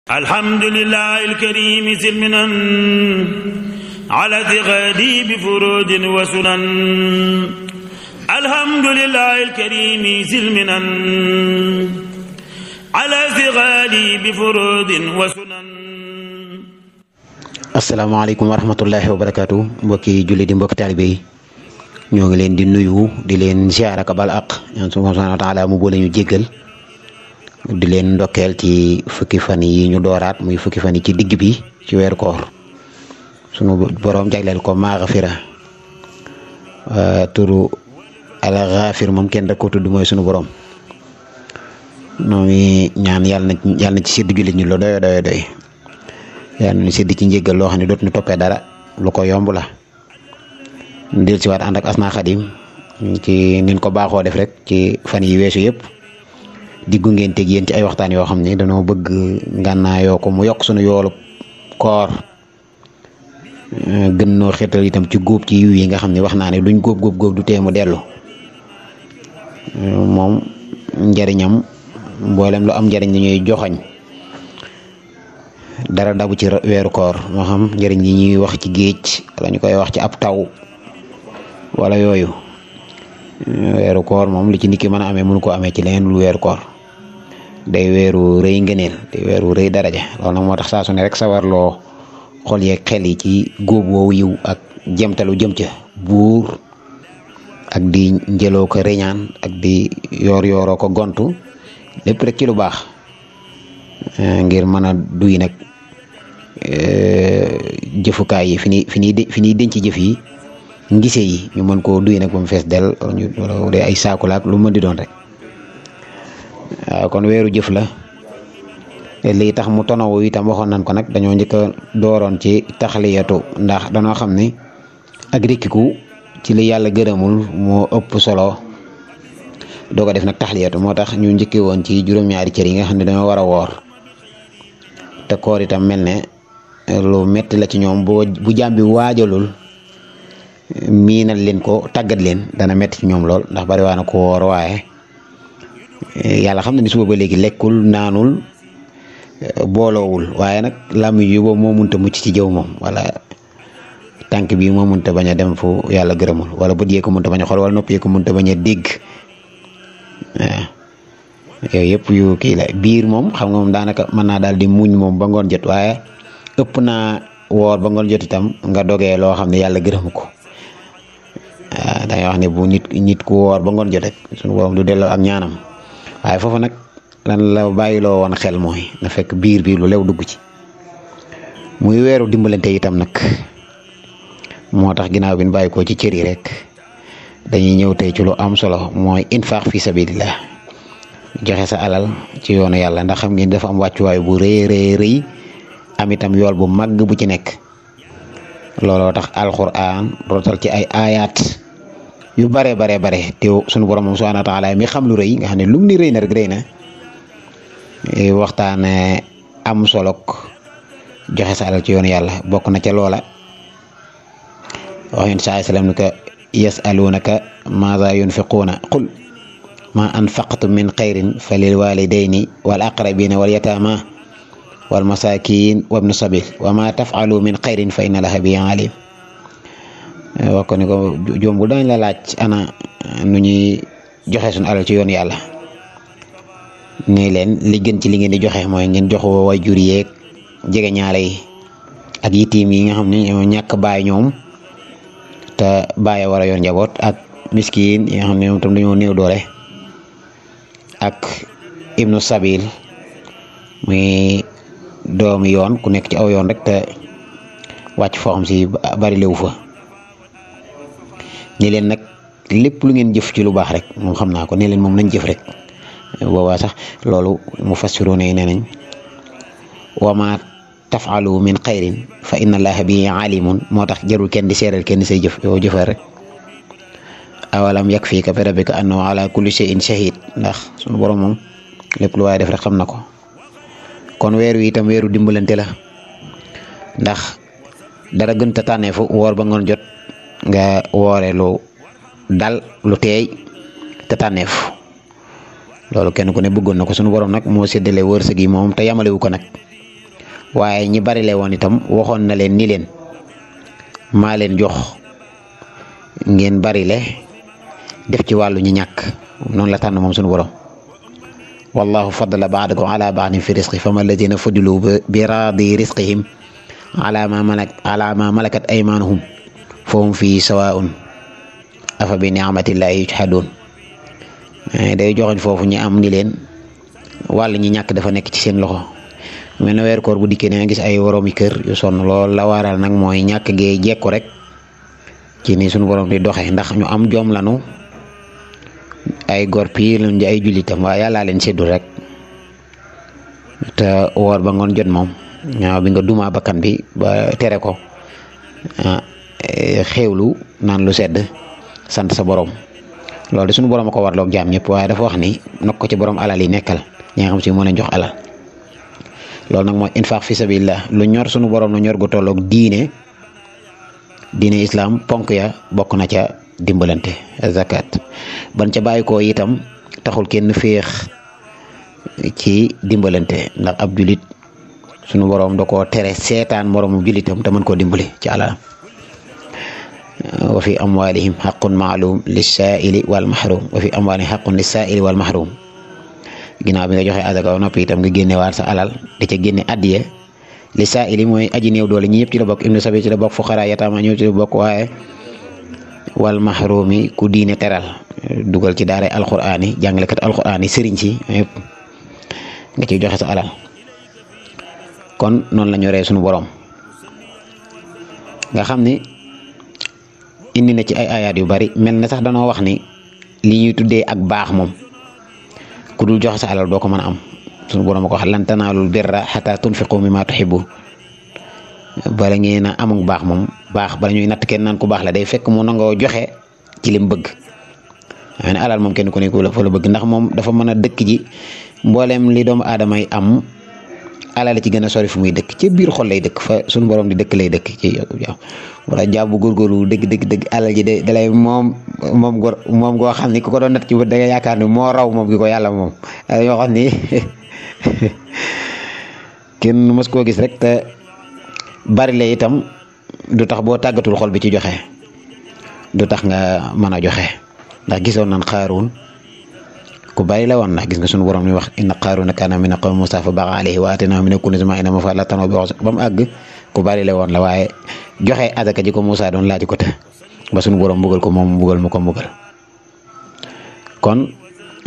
alhamdulillahi alkarim silminan ala tighadi bi furudin wa sunan alhamdulillahi alkarim silminan ala tighadi bi furudin wa sunan. asalaamaaleykum wa rahmatullahi wa barakaatu mbokki julli di mbokki taalibe yi ñoo ngi leen di nuyu di leen ziar ak bal ak ñaan subhanahu wa taala mu boole ñu jéggal di leen ndokkeel ci fukki fan yi ñu dooraat muy fukki fan yi ci digg bi ci weeru koor sunu boroom jagleel ko Maghfira turu al-Ghafir moom kenn da ko tudd mooy sunu boroom noo ngi ñaan yàlla na ci sédd jullit ñu la doy yàlla na sédd ci njéggal loo xam ne dootuñu toppee dara lu ko yomb la del ci waat ànd ak Asna Khadim ci nin ko baaxoo def rek ci fan yi weesu yëpp di gunge teg yéen ci ay waxtaan yoo xam ne dañoo bëgg ngànnaayoo ko mu yokk sunu yoolu koor gën noo xeetal itam ci góob ci yiw yi nga xam ne wax naa ne luñ góob du tee mu dellu moom njariñam mboolem lu am njariñ li ñuy joxañ dara dabu ci weeru koor moo xam njariñ li ñuy wax ci géej wala ñu koy wax ci ab taw wala yooyu weeru koor moom li ci nit ki mën a amee mënu ko amee ci leneen lu weeru koor day weeru rëy ngëneel day weeru rëy daraja loolu nag moo tax saa su ne rek sawarloo xol yeeg xel yi ci góob woowu yiw ak jëmtalu jëm ca buur ak di njëloo ko reñaan ak di yooroo ko gontu lépp rek ci lu baax ngir mën a duy nag jëfukaay yi fi ñuy denc jëf yi ngise yi ñu mën koo duy nag ba mu fees del wala de ay saakulaak lu mën di doon rek waaw kon weeru jëf la lii tax mu tonawu itam waxoon nañ ko nag dañoo njëkk a dooroon ci taxliyatu ndax dañoo xam ne ak rikkiku ci li yàlla gërëmul moo ëpp solo doo ko def nag taxliyatu moo tax ñu njëkkee woon ci juróom-ñaari cër yi nga xam ne dañoo war a woor te koor itam mel ne lu metti la ci ñoom bu jaam bi waajalul miinal leen ko tàggat leen dana metti ci ñoom lool ndax bari waa na ko woor waaye yàlla xam na ni suba ba léegi lekkul naanul booloowul waaye nag làmmiñ yi boobu moo munta mucc ci jëw moom wala tànk bi moo munta bañ a dem fu yàlla gërëmul wala bët yee ko munta bañ a xool wala nopp yee ko munta bañ a dégg waaw yooyu yëpp yu kii la biir moom xam nga moom daanaka mën naa daal di muñ moom ba ngoon jot waaye ëpp naa woor ba ngoon jot itam nga dogee loo xam ne yàlla gërëmu ko waaw dangay wax ne bu nit ku woor ba ngoon jot rek suñu borom du delloo ak ñaanam waaye foofu nag lan la bàyyiloo woon xel mooy na fekk biir bi lu lew dugg ci muy weeru dimbalante itam nag moo tax ginnaaw bi ñu bàyyi ko ci cër yi rek dañuy ñëw tey ci lu am solo mooy infaq fi sabilillah joxe sa alal ci yoonu yàlla ndax xam ngeen dafa am wàccuwaay bu rëy am itam yool bu màgg bu ci nekk looloo tax alquran rotal ci ay ayat yu bare te sunu borom moom subhanahu wa taala mi xam lu rëy nga xam ne lu mu ni rëy na rek rëy na waxtaane am solok joxe sa alal ci yoonu yàlla bokk na ca loola wax yéen saa sallam ni ko yasalunaka maza yunfiquuna qul ma anfaqtum min xayrin fa lil walidayni wal aqrabina wal yatama wal masakin wa ibnu sabil wa ma taf'alu min xayrin fa inna laha bihi alim wax ko ni ko jombu dañ la laaj ana nu ñuy joxe suñu alal ci yoon yàlla nii leen li gën ci li ngeen di joxe mooy ngeen jox way jur yeeg jege ñaale yi ak yitiim yi nga xam ne ñoo ñàkk baay ñoom te baay war a yor njaboot ak miskin yi nga xam ne ñoom tam dañoo néew doole ak ibnu sabil muy doomi yoon ku nekk ci aw yoon rek te wàcc foo xam si bari lewu fa ni leen nag lépp lu ngeen jëf ci lu baax rek moom xam naa ko ne leen moom nañ jëf rek boobaa sax loolu mufassiruna yi nee nañ wa ma taf'alu min xayrin fa inna allaha bihi alimun moo tax jarul kenn di seeral kenn say jëf yow jëfal rek awalam yakfika bi rabbika annahu ala kulli shay'in shahid ndax sunu borom moom lépp lu waaye def rek xam na ko kon weer wi itam weeru dimbalante la ndax dara gën ta tànneefu woor ba ngoon jot nga woore lu dal lu teey te tànneefu loolu kenn ku ne bëggoon na ko sunu borom nag moo séddale wërsëg yi moom te yamalewu ko nag waaye ñi bari le woon itam waxoon na leen ni leen maa leen jox ngeen bari le def ci wàllu ñi ñàkk noonu la tànn moom suñu borom wallahu faddala ba'dakum ala ba'din fi rizqi fama alladina fuddilu bi raadi rizqihim ala ma malakat aymanuhum fahum fii sawaa'un afa bi ni'matillahi yajhadun day joxoñ foofu ñi am ni leen wàll ñi ñàkk dafa nekk ci seen loxo mel na weer koor bu dikkee ne gis ay woroomi kër yu sonn lool la waral nag mooy ñàkk gee jekku rek ci ni suñu borom di doxe ndax ñu am jom lanu ay gor piir lañ di ay jullitam waaye yàllaa leen séddul rek te woor ba ngoon jot moom ñaaw bi nga duma bakkan bi ba tere ko xéewlu naan lu sedd sant sa borom loolu de suñu borom a ko warloog jaam ñëpp waaye dafa wax ni nokk ko ci borom alal yi nekkal ñi nga xam si moo leen jox alal loolu nag mooy infaq fi sabilillah lu ñor suñu borom lu ñor gu tolloog diine islam ponk ya bokk na ca dimbalante zakat ban ca bàyyi ko itam taxul kenn féex ci dimbalante ndax ab julit suñu borom da koo tere seetaan moromu julitam te mën koo dimbali ci alal wa fi amwalihim haqqun ma'lum lis-sa'ili wal mahrum wa fi amwalihim haqqun lis-sa'ili wal mahrum ginnaaw bi nga joxe azaka ba noppi itam nga génnewaat sa alal di ca génne addiye lis-sa'ili mooy aji néew doole ñi ñëpp ci la bokk ibnu sabi ci la bokk fuqara yataama ñëw ci la bokk waaye wal mahrumi ku diine teral dugal ci daara alquraan yi jàngalekat alquraan yi sëriñ si yëpp nga ciy joxe sa alal kon noonu la ñoree suñu borom nga xam ni indi na ci ay ayaat yu bari mel na sax danoo wax ni li ñuy tuddee ak baax moom ku dul joxe sa alal doo ko mën a am suñu borom a ko wax lan tanaalul birra hatta tunfiqu mimma tuhibbu bala ngeen a amuk baax moom baax bala ñuy natt kenn naan ku baax la day fekk mu nangoo joxe ci lim bëgg waaye ne alal moom kenn ku ne ko la fa la bëgg ndax moom dafa mën a dëkk ji mbooleem li doomu aadama yi am alal ci gën a sori fu muy dëkk ci biir xol lay dëkk fa suñu borom di dëkk lay dëkk ci yow wala jàbbu góorgóorlu dëgg alal ji de dalay moom goo xam ni ku ko doon natt ci bët da nga yaakaar ni moo raw moom gi ko yàlla moom yoo xam ni kenn mës koo gis rek te bari la itam du tax boo tàggatul xol bi ci joxe du tax nga mën a joxe ndax gisoon nañ Qaaruun ku bari la woon ndax gis nga sunu borom mi wax inna Qaaruuna kaana min qawmi Muusaa fa baghaa alayhi wa aataynaahu mina l-kunuuzi maa inna mafaatihahu ba mu àgg ku bari la woon la waaye joxe azaka ji ko Muusaa doon laaj ko te ba sunu borom mbugal ko moom mbugal mu ko mbugal kon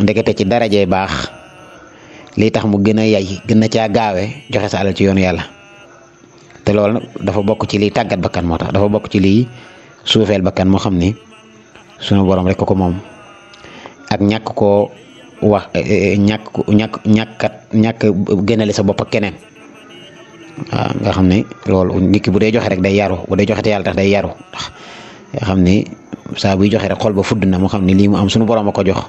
ndekete ci darajee baax lii tax mu gën a yay gën a caa gaawe joxe sa alal ci yoonu yàlla te loolu nag dafa bokk ci liy tàggat bakkan moo tax dafa bokk ci liy suufeel bakkan moo xam ni sunu borom rek ko moom ak ñàkk koo wax ñàkk gënale sa bopp ak keneen waaw nga xam ne loolu nit ki bu dee joxe rek day yaru bu dee joxe te yàlla tax day yaru ndax nga xam ni saa buy joxe rek xol ba fudd na mu xam ne lii mu am sunu borom a ko jox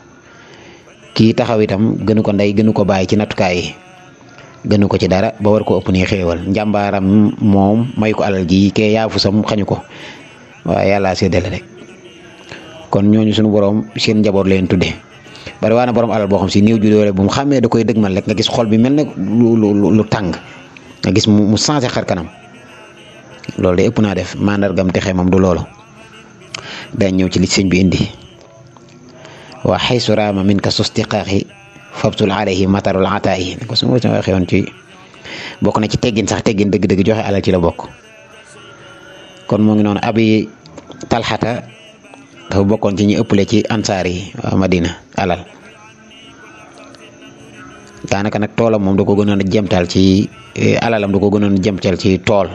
kii taxaw itam gënu ko ndey gënu ko bàyyi ci nattukaay yi gënu ko ci dara ba war ko ëpp nii xéewal njàmbaaram moom may ko alal ji kee yaafu sam xañu ko waaye yàlla séddale rek kon ñooñu sunu borom seen njaboot leen tuddee bari waa na borom alal boo xam si néew ju doole bu mu xàmmee da koy dëgmal rek nga gis xol bi mel ne lu tàng nga gis mu changé xar kanam loolu de ëpp naa def mandargam texe moom du loolu day ñëw ci li sëñ bi indi wa xaysu raama min ka sustiqaaxi fabtul alayhi matarul ataayi ko su ma waxee woon ci bokk na ci teggin sax teggin dëgg-dëgg joxe alal ci la bokk kon moo ngi noonu abi talxata dafa bokkoon ci ñi ëppale ci ansaar yi waa Madina alal daanaka nag toolam moom da ko gënoon a jëmtal ci alalam da ko gënoon a jëmtal ci tool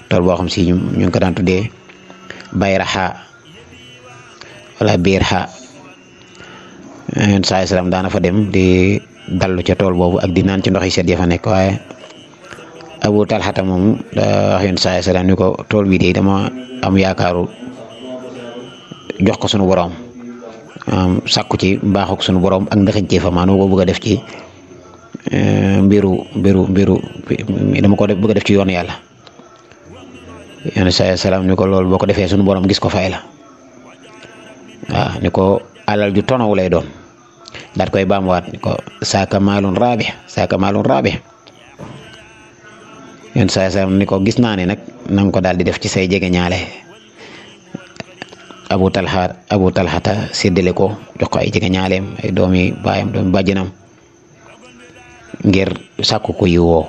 boo xam si ñu ngi ko daan tuddee bayraxa wala biirxa saa salaam daana fa dem di dallu ca tool boobu ak di naan ci ndox yi sedd ya fa nekk waaye Abu Talxata moom da wax yoon saa salaam ni ko tool bii de dama am yaakaaru jox ko sunu borom sàkku ci mbaaxuk sunu borom ak ndaxañtee fa maanaam ko bëgg a def ci mbiru dama ko bëgg a def ci yoonu yàlla yoon saa salaam ni ko loolu boo ko defee sunu borom gis ko fay la waaw ni ko alal ju tonaw lay doon daat koy baamuwaat ni ko saaka maalun raabih yoon saa sam ni ko gis naa ne nag na nga ko daal di def ci say jege ñaale Abu Talhata séddale ko jox ko ay jege ñaaleem ay doomi baayam doomi bàjjanam ngir sàkku ko yiwoo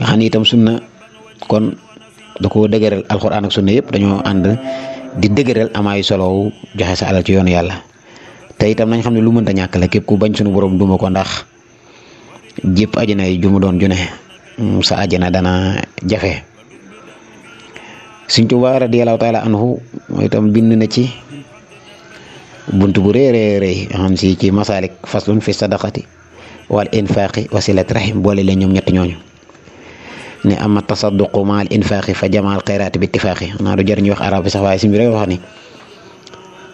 nga xam ne itam sunna kon da ko dëgëral alxuraan ak sunna yëpp dañoo ànd di dëgëral amaayu solo joxe sa alal ci yoonu yàlla te itam nañ xam ne lu mënta ñàkk la képp ku bañ sunu borom duma ko ndax jépp ajana yi ju mu doon june sa ajana dana jafe. Sëñ Tuubaa radiyallaahu taala anhu mooy itam bind na ci buntu bu rëy xam si ci masaalik faslun fi sadaqati wal infaqi wa silat rahim boole leen ñoom ñett ñooñu ne ama tasadduqu maal infaqi fa jamaal xayraati bi ittifaqi naa du jar ñu wax arab bi sax waaye si bi rek wax ni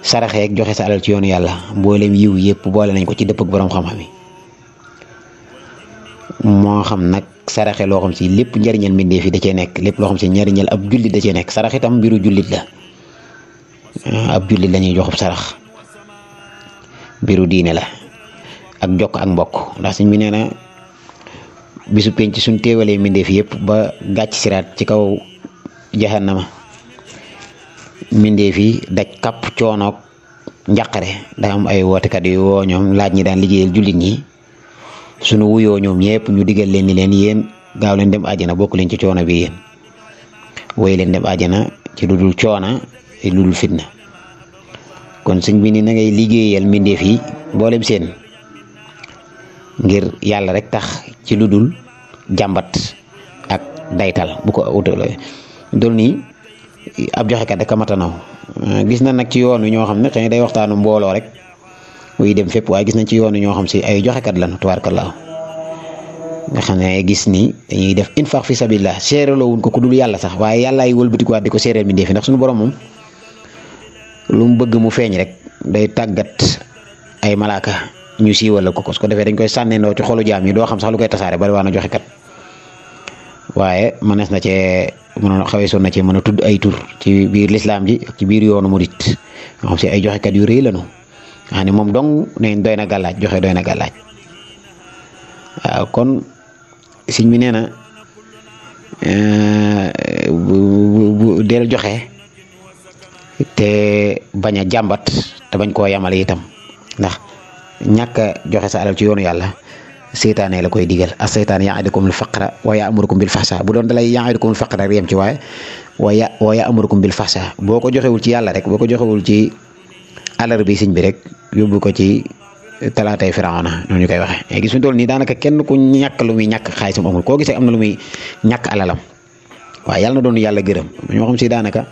saraxee ak joxe sa alal ci yoonu yàlla mboolem yiw yëpp boole nañ ko ci dëpp ak borom xam-xam yi moo xam nag saraxe loo xam si lépp njariñal mbindeef yi da cee nekk lépp loo xam si njariñal ab jullit da cee nekk sarax itam mbiru jullit la ab jullit la ñuy joxub sarax mbiru diine la ak jokk ak mbokk ndax suñ bi nee na bisu penc suñ teewalee mbindeef yëpp ba gàcc siraat ci kaw jahannama mbindeef yi daj kàpp coonoog njàqare daa am ay wootekat yu woo ñoom laaj ñi daan liggéeyal jullit ñi sunu wuyoo ñoom ñëpp ñu digal leen ni leen yéen gaaw leen dem àjjana bokk leen ci coono bi yéen woy leen dem àjjana ci lu dul coona lu dul fitna kon sëñ bi ni na ngay liggéeyal mbindeef yi mboolem seen ngir yàlla rek tax ci lu dul jàmbat ak daytal bu ko utale dol nii ab joxekat rek a matanaw gis na nag ci yoon wi ñoo xam ne xëy na day waxtaanu mbooloo rek wuy dem fépp waaye gis nañ ci yoon wi ñoo xam si ay joxekat lañu tubaarkallaa nga xam ne gis ni dañuy def infaq fi sabilillah séeraloo wuñ ko ku dul yàlla sax waaye yàlla ay wëlbatikuwaat di ko séeréel mi ndeefi ndax suñu borom moom lu mu bëgg mu feeñ rek day tàggat ay malaaka ñu siiwal ko su ko defee dañ koy sànneendoo ci xolu jaam yi doo xam sax lu koy tasaare bari waa na joxekat waaye mënees na cee mën a xawee soon na cee mën a tudd ay tur ci biir lislaam ji ak ci biir yoonu murit nga xam si ay joxekat yu rëy lañu xam ne moom dong ne doy na gàllaaj joxe doy na gàllaaj waaw kon sëñ bi nee na bu del joxe te bañ a jàmbat te bañ koo yamale itam ndax ñàkk a joxe sa alal ci yoonu yàlla seytaane la koy digal as seytaan ya'idukumul faqra wa ya'murukum bil fahsha bu doon dalay ya'idukumul faqra rek yem ci waaye wa ya'murukum bil fahsha boo ko joxewul ci yàlla rek boo ko joxewul ci alar bi sëñ bi rek yóbbu ko ci talaatay Firawna noonu ñu koy waxee mais gis nga tool nii daanaka kenn ku ñàkk lu muy ñàkk xaalisam amul koo gisee am na lu muy ñàkk alalam waaye yàlla na doon yàlla gërëm ñoo xam si daanaka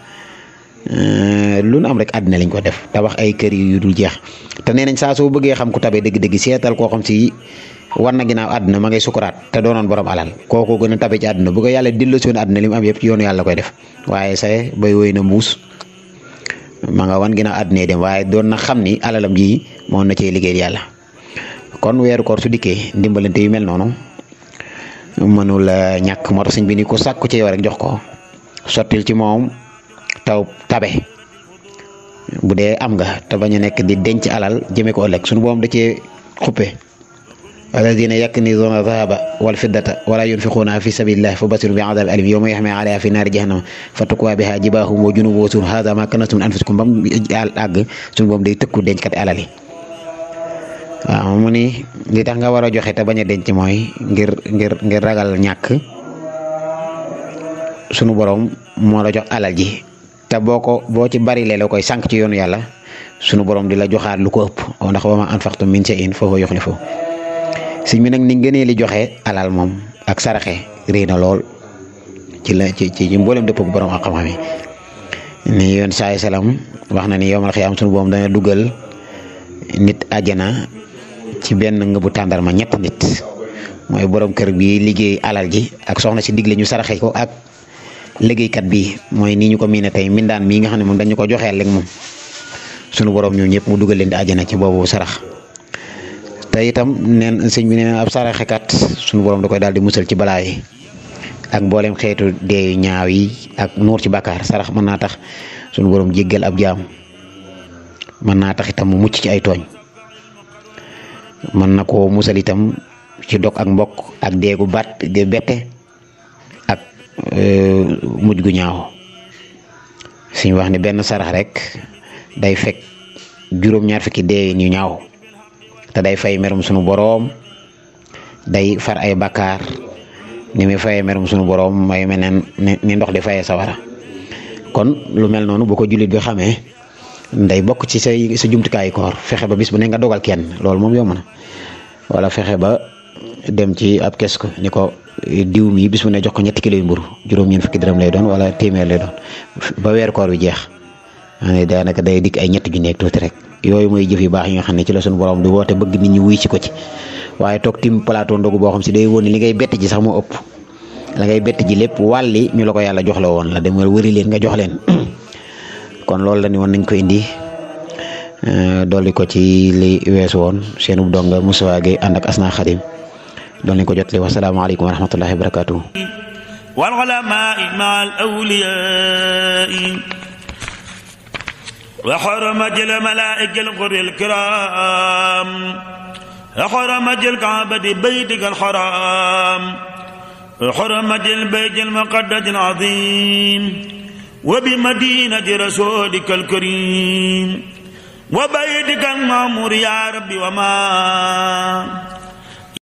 lu nu am rek àddina lañ ko def tabax ay kër yu dul jeex te nee nañ saa soo bëggee xam ku tabe dëgg-dëgg seetal koo xam si war na ginnaaw àdduna ma ngay sukuraat te doonoon borom alal kooku gën a tabe ci àdduna bu ko yàlla delloosi woon àdduna li mu am yëpp ci yoonu yàlla koy def waaye say bay woy na mbuus ma nga wan ginnaaw àdduna dem waaye doon na xam ni alalam ji moo na cee liggéey yàlla kon weeru koor su dikkee ndimbalante yu mel noonu mënul ñàkk moo tax sëñ bi ni ko sàkku ci yow rek jox ko sottil ci moom taw tabe bu dee am nga te bañ a nekk di denc alal jëme ko ëllëg suñu boom da cee xuppe alladina yaknizuna dhahaba wal fiddata wala yunfiquna fi sabilillah fa basiru bi adab alim yawma yahma alayha fi naari jahannama fatukwa biha jibahum wa junubuhum hadha ma kanastum anfusikum bam àgg suñu boom day tëkku denc kat alal yi waaw mu ni li tax nga war a joxe te bañ a denc mooy ngir ragal ñàkk sunu borom moo la jox alal ji te boo ci bari lee la koy sànq ci yoonu yàlla sunu borom di la joxaat lu ko ëpp ndax wa ma anfaqtum min shay'in fa huwa yukhlifu sëñ bi nag ni ngënee li joxe alal moom ak saraxe réy na lool ci mboolem dëpp ak borom ak xam-xam yi ni yoon saay salaam wax na ni yowmal xiyaam sunu borom dana dugal nit àjjana ci benn ngëbu tàndarma ñett nit mooy borom kër bi liggéey alal ji ak soxna si digle ñu saraxe ko ak liggéeykat bi mooy nii ñu ko miine tey mindaan mii nga xam ne moom dañu ko joxeel rek moom sunu borom ñoom ñëpp mu dugal leen di àjjana ci boobu sarax te itam neen sëñ bi neen ab saraxekat sunu borom da koy daal di musal ci balaa yi ak mboolem xeetu deeyu ñaaw yi ak nuur ci bàkkaar sarax mën naa tax sunu borom jéggal ab jaam mën naa tax itam mu mucc ci ay tooñ mën na koo musal itam ci dog ak mbokk ak deegu baat de bette mujj gu ñaaw suñ wax ni benn sarax rek day fekk juróom-ñaar fukki dee ñu ñaaw te day fay merum sunu boroom day far ay bakkaar ni muy fayee merum sunu boroom may mel ni ndox di fayee sawara kon lu mel noonu bu ko jullit bi xamee day bokk ci sa jumtukaayu koor fexe ba bis bu ne nga dogal kenn loolu moom yomb na wala fexe ba dem ci ab kees ko ni ko diw mi bis bu ne jox ko 3 kilo yu mburu juróom-ñeent fukki dërëm lay doon wala téeméer lay doon ba weer koor bi jeex daanaka day dikk ay 3 junni ak tuuti rek yooyu mooy jëf yu baax yi nga xam ne ci la suñu borom di woote bëgg nit ñi wuy ci ko ci waaye toog tim plateau ndogu boo xam si day woon ni li ngay bett ji sax moo ëpp la ngay bett ji lépp wàlli ñu la ko yàlla jox la woon la demal wëri leen nga jox leen kon loolu la ni woon nañ ko indi dolli ko ci li weesu woon seenu donga Moustapha Gueye ànd ak Asna Khadim doon nañ ko jot li wasalaamaaleykum wa rahmatullahi wa barakatuh wal ulama ma al awliya wa hurmat al malaa'ika al ghurri al kiram wa hurmat al ka'bati baytika al haram wa hurmat al bayt al muqaddas al azim wa bi madinati rasulika al karim wa baytika al ma'mur ya rabbi wa ma